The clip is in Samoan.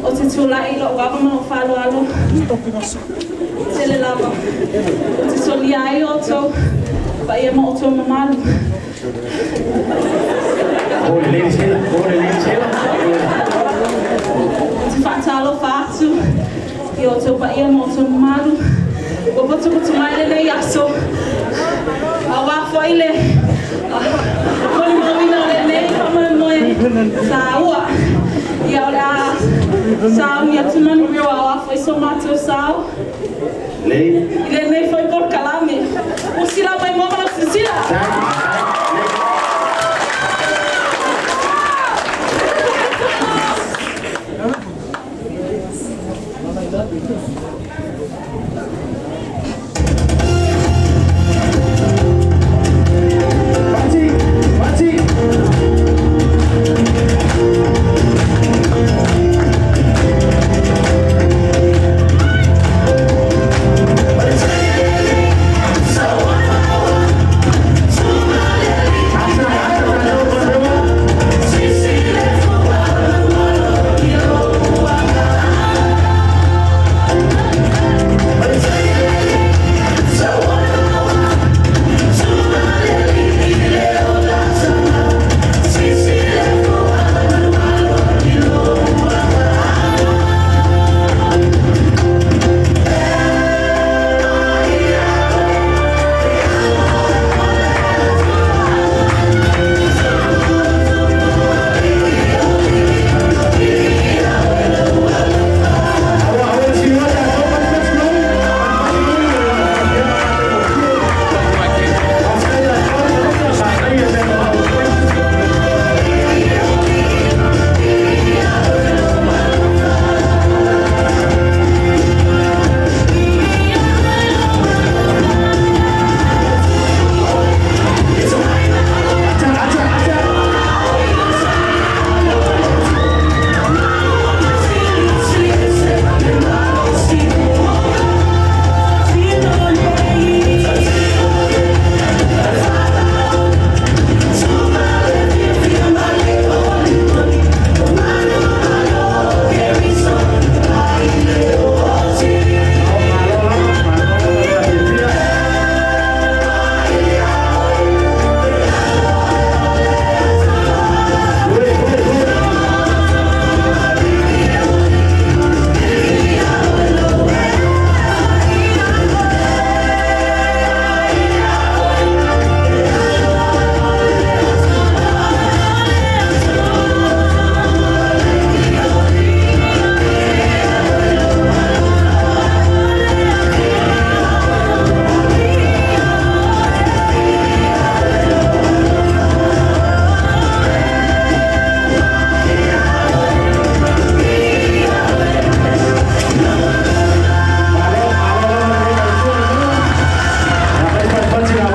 Ou te tulai i lou ava ma lou faaaloalo tele lava ou te solia ai outou paia ma outou mamalu. Call the ladies hænder. Call the ladies hænder. Ou te faatalofa atu i outou paia ma outou mamalu ua potopoto mai lenei aso auā foi le molimauina o lenei faamoemoe taua. Ia o le a sauni atu manuia auā foi so matou sao Lei. i lenei foi polokalame. Usila mai mo ma lau silasila. Tak.